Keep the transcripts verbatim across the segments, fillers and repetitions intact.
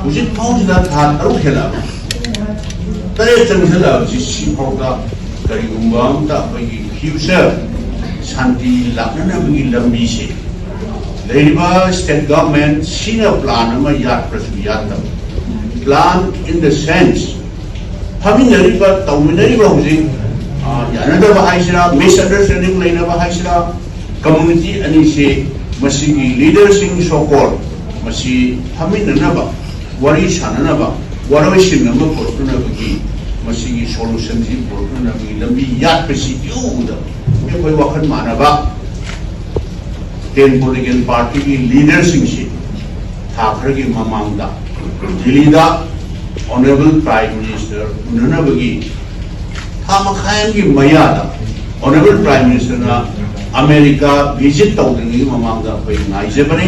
ꯍꯧꯖꯤꯛ ꯐꯥꯎꯁꯤꯗ ꯊꯥ ꯇꯔꯨꯛ ꯍꯦꯜꯂꯛꯑꯕ, ꯇꯔꯦꯠ ꯆꯪꯁꯤꯜꯂꯛꯑꯕꯁꯤ, ꯁꯤꯐꯥꯎꯗ ꯀꯔꯤꯒꯨꯝꯕ ꯑꯝꯇ ꯑꯩꯈꯣꯏꯒꯤ future ꯁꯥꯟꯇꯤ ꯂꯥꯛꯅꯅꯕꯒꯤ ꯂꯝꯕꯤꯁꯦ ꯂꯩꯔꯤꯕ state government ꯁꯤꯅ plan ꯑꯃ ꯌꯥꯠꯄ꯭ꯔꯁꯨ ꯌꯥꯠꯇꯕ, plan in the sense ꯐꯝꯃꯤꯟꯅꯔꯤꯕ, ꯇꯧꯃꯤꯟꯅꯔꯤꯕ ꯍꯧꯖꯤꯛ, ꯑ, ꯌꯥꯅꯗꯕ ꯍꯥꯏꯁꯤꯔꯥ, misunderstanding ꯂꯩꯅꯕ ꯍꯥꯏꯁꯤꯔꯥ, community ꯑꯅꯤꯁꯦ, ꯃꯁꯤꯒꯤ leaderꯁꯤꯡ so called ꯃꯁꯤ ꯐꯝꯃꯤꯟꯅꯅꯕ, ꯋꯥꯔꯤ ꯁꯥꯟꯅꯅꯕ, ꯋꯥꯔꯣꯏꯁꯤꯟ ꯑꯃ ꯄꯨꯔꯛꯅꯅꯕꯒꯤ, ꯃꯁꯤꯒꯤ solutionꯁꯤ ꯄꯨꯔꯛꯅꯅꯕꯒꯤ ꯂꯝꯕꯤ ꯌꯥꯠꯄꯁꯤ ꯎꯕꯗ ꯑꯩꯈꯣꯏ ꯋꯥꯈꯜ ꯃꯥꯟꯅꯕ ten political partyꯒꯤ leaderꯁꯤꯡꯁꯤ ꯊꯥ ꯈꯔꯒꯤ ꯃꯃꯥꯡꯗ ꯗꯤꯜꯂꯤꯗ Honourable Prime Minister ꯎꯅꯅꯕꯒꯤ ꯊꯥ ꯃꯈꯥꯏ ꯑꯃꯒꯤ ꯃꯌꯥꯗ Honourable Prime Ministerꯅ ꯑꯃꯦꯔꯤꯀꯥ visit ꯇꯧꯗ꯭ꯔꯤꯉꯩꯒꯤ ꯃꯃꯥꯡꯗ ꯑꯩꯈꯣꯏ ꯉꯥꯏꯖꯕꯅꯤ꯫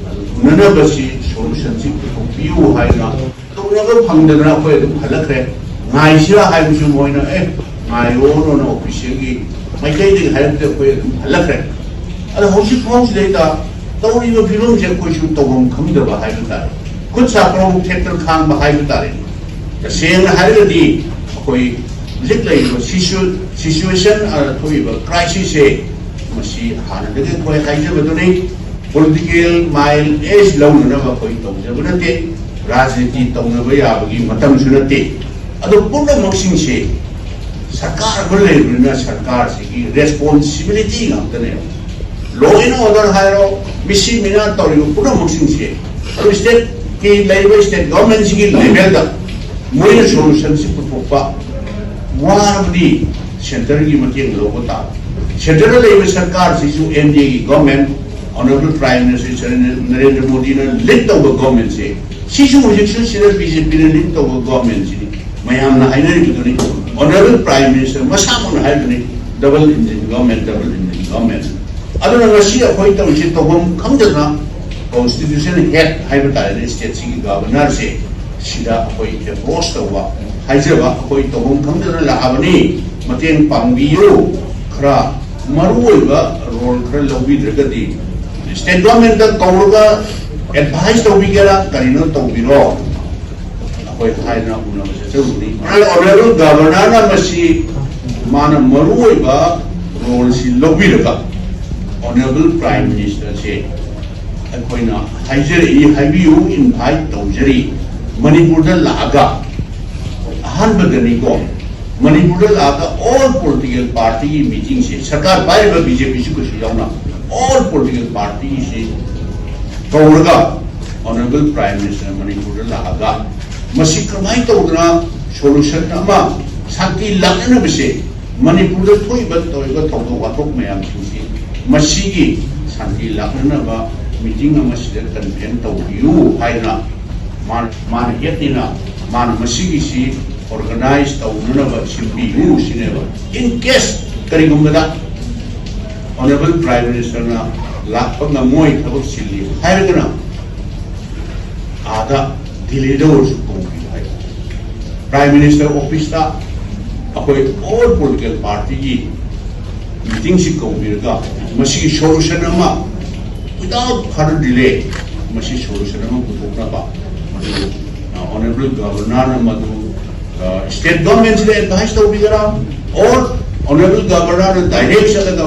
ꯑꯗꯨ ꯎꯅꯅꯕꯁꯤ solutionꯁꯤ ꯄꯨꯊꯣꯛꯄꯤꯌꯨ ꯍꯥꯏꯅ ꯇꯧꯅꯕ ꯐꯪꯗꯗꯅ ꯑꯩꯈꯣꯏ ꯑꯗꯨꯝ ꯍꯜꯂꯛꯈ꯭ꯔꯦ꯫ ꯉꯥꯏꯁꯤꯔꯥ ꯍꯥꯏꯕꯁꯨ ꯃꯣꯏꯅ, "ꯑꯦ, ꯉꯥꯏꯔꯣꯅ officialꯒꯤ ꯃꯥꯏꯀꯩꯗꯒꯤ ꯍꯥꯏꯔꯛꯄꯗ ꯑꯩꯈꯣꯏ ꯑꯗꯨꯝ ꯍꯜꯂꯛꯈ꯭ꯔꯦ"꯫ ꯑꯗꯣ ꯍꯧꯖꯤꯛ ꯐꯥꯎꯁꯤꯗꯩꯗ ꯇꯧꯔꯤꯕ ꯐꯤꯕꯝꯁꯦ ꯑꯩꯈꯣꯏꯁꯨ ꯇꯧꯐꯝ ꯈꯪꯗꯕ ꯍꯥꯏꯕ ꯇꯥꯔꯦ, ꯈꯨꯠ ꯁꯥ ꯀ꯭ꯔꯣꯡ ꯊꯦꯛꯇꯅ ꯈꯥꯡꯕ ꯍꯥꯏꯕ ꯇꯥꯔꯦ꯫ ꯇꯁꯦꯡꯅ ꯍꯥꯏꯔꯒꯗꯤ ꯑꯩꯈꯣꯏ ꯍꯧꯖꯤꯛ ꯂꯩꯔꯤꯕ situ-, situation, ꯑ, ꯊꯣꯛꯏꯕ crisisꯁꯦ ꯃꯁꯤ ꯍꯥꯟꯅꯗꯒꯤ ꯑꯩꯈꯣꯏ ꯍꯥꯏꯖꯕꯗꯨꯅꯤ꯫ Political mileage ꯂꯧꯅꯅꯕ ꯑꯩꯈꯣꯏ ꯇꯧꯖꯕ ꯅꯠꯇꯦ, ꯔꯥꯖꯅꯤꯇꯤ ꯇꯧꯅꯕ ꯌꯥꯕꯒꯤ ꯃꯇꯝꯁꯨ ꯅꯠꯇꯦ꯫ ꯑꯗꯣ ꯄꯨꯝꯅꯃꯛꯁꯤꯡꯁꯦ ꯁꯔꯀꯥꯔ ꯑꯃ ꯂꯩꯕꯅꯤꯅ ꯁꯔꯀꯥꯔꯁꯤꯒꯤ responsibility ꯉꯥꯛꯇꯅꯦꯕ꯫ Law and order ꯍꯥꯏꯔꯣ, ꯃꯤꯁꯤ ꯃꯤꯅꯥ ꯇꯧꯔꯤꯕ ꯄꯨꯝꯅꯃꯛꯁꯤꯡꯁꯦ ꯑꯗꯨ stateꯀꯤ ꯂꯩꯔꯤꯕ state governmentꯁꯤꯒꯤ levelꯗ ꯃꯣꯏꯅ solutionꯁꯤ ꯄꯨꯊꯣꯛꯄ ꯋꯥꯔꯕꯗꯤ centreꯒꯤ ꯃꯇꯦꯡ ꯂꯧꯕ ꯇꯥꯕ꯫ Centreꯗ ꯂꯩꯔꯤꯕ ꯁꯔꯀꯥꯔꯁꯤꯁꯨ NDAꯒꯤ government, Honourable Prime Minister Shri Narendra ꯃꯣꯗꯤꯅ lead ꯇꯧꯕ governmentꯁꯦ, ꯁꯤꯁꯨ ꯍꯧꯖꯤꯛꯁꯨ ꯁꯤꯗ BJPꯅ lead ꯇꯧꯕ governmentꯁꯤꯅꯤ꯫ ꯃꯌꯥꯝꯅ ꯍꯥꯏꯅꯔꯤꯕꯗꯨꯅꯤ, Honourable Prime Minister ꯃꯁꯥꯃꯛꯅ ꯍꯥꯏꯕꯅꯤ, "Double engine government, double engine government"꯫ ꯑꯗꯨꯅ ꯉꯁꯤ ꯑꯩꯈꯣꯏ ꯇꯧꯔꯤꯁꯦ ꯇꯧꯐꯝ ꯈꯪꯗꯗꯅ constitution head ꯍꯥꯏꯕ ꯇꯥꯔꯦꯅꯦ, stateꯁꯤꯒꯤ governorꯁꯦ, ꯁꯤꯗ ꯑꯩꯈꯣꯏ approach ꯇꯧꯕ, ꯍꯥꯏꯖꯕ, ꯑꯩꯈꯣꯏ ꯇꯧꯐꯝ ꯈꯪꯗꯅ ꯂꯥꯛꯑꯕꯅꯤ, ꯃꯇꯦꯡ ꯄꯥꯡꯕꯤꯌꯨ, ꯈꯔ ꯃꯔꯨꯑꯣꯏꯕ role ꯈꯔ ꯂꯧꯕꯤꯗ꯭ꯔꯒꯗꯤ state governmentꯇ ꯀꯧꯔꯒ ꯑꯦꯗꯚꯥꯏꯁ ꯇꯧꯕꯤꯒꯦꯔꯥ, ꯀꯔꯤꯅꯣ ꯇꯧꯕꯤꯔꯣ, ꯑꯩꯈꯣꯏ ꯍꯥꯏꯅ ꯎꯅꯕ ꯆꯠꯆꯔꯨꯕꯅꯤ꯫ Honorable Governorꯅ ꯃꯁꯤ ꯃꯥꯅ ꯃꯔꯨꯑꯣꯏꯕ ꯔꯣꯜꯁꯤ ꯂꯧꯕꯤꯔꯒ Honorable Prime Ministerꯁꯦ ꯑꯩꯈꯣꯏꯅ ꯍꯥꯏꯖꯔꯛꯏ, ꯍꯥꯏꯕꯤꯌꯨ, ꯏꯟꯚꯥꯏꯠ ꯇꯧꯖꯔꯤ꯫ ꯃꯅꯤꯄꯨꯔꯗ ꯂꯥꯛꯑꯒ ꯑꯍꯥꯟꯕꯗꯅꯤꯀꯣ, ꯃꯅꯤꯄꯨꯔꯗ ꯂꯥꯛꯑꯒ all political partyꯒꯤ meetingꯁꯦ, ꯁꯔꯀꯥꯔ ꯄꯥꯏꯔꯤꯕ BJPꯁꯨ ꯀꯩꯁꯨ ꯌꯥꯎꯅ, all political partyꯁꯤ ꯀꯧꯔꯒ Honorable Prime Minister ꯃꯅꯤꯄꯨꯔꯗ ꯂꯥꯛꯑꯒ ꯃꯁꯤ ꯀꯃꯥꯏꯅ ꯇꯧꯗꯅ solution ꯑꯃ, ꯁꯥꯟꯇꯤ ꯂꯥꯛꯅꯅꯕꯁꯦ, ꯃꯅꯤꯄꯨꯔꯗ ꯊꯣꯛꯏꯕ ꯇꯧꯔꯤꯕ ꯊꯧꯗꯣꯛ ꯋꯥꯊꯣꯛ ꯃꯌꯥꯝꯁꯤꯡꯁꯤ, ꯃꯁꯤꯒꯤ ꯁꯥꯟꯇꯤ ꯂꯥꯛꯅꯅꯕ meeting ꯑꯃ ꯁꯤꯗ convene ꯇꯧꯕꯤꯌꯨ ꯍꯥꯏꯅ ꯃꯥꯅ, ꯃꯥꯅ ꯍꯦꯠꯅꯤꯅ ꯃꯥꯅ ꯃꯁꯤꯒꯤꯁꯤ organize ꯇꯧꯅꯅꯕ ꯁꯤꯟꯕꯤꯌꯨ ꯁꯤꯅꯦꯕ꯫ In case ꯀꯔꯤꯒꯨꯝꯕꯗ Honorable Prime Ministerꯅ ꯂꯥꯛꯄ ꯉꯝꯃꯣꯏ, ꯊꯕꯛ ꯆꯤꯜꯂꯤ ꯍꯥꯏꯔꯒꯅ, ꯑꯥꯗ ꯗꯤꯜꯂꯤꯗ ꯑꯣꯏꯔꯁꯨ ꯀꯧꯕꯤꯌꯨ ꯍꯥꯏ꯫ Prime Minister officeꯇ ꯑꯩꯈꯣꯏ all political partyꯒꯤ meetingꯁꯤ ꯀꯧꯕꯤꯔꯒ ꯃꯁꯤꯒꯤ solution ꯑꯃ without further delay ꯃꯁꯤ solution ꯑꯃ ꯄꯨꯊꯣꯛꯅꯕ ꯃꯗꯨ, ꯑ, Honorable Governorꯅ ꯃꯗꯨ, ꯑ, state governmentꯁꯤꯗ advice ꯇꯧꯕꯤꯒꯦꯔꯥ, or Honorable Governorꯅ direct ꯆꯠꯂꯒ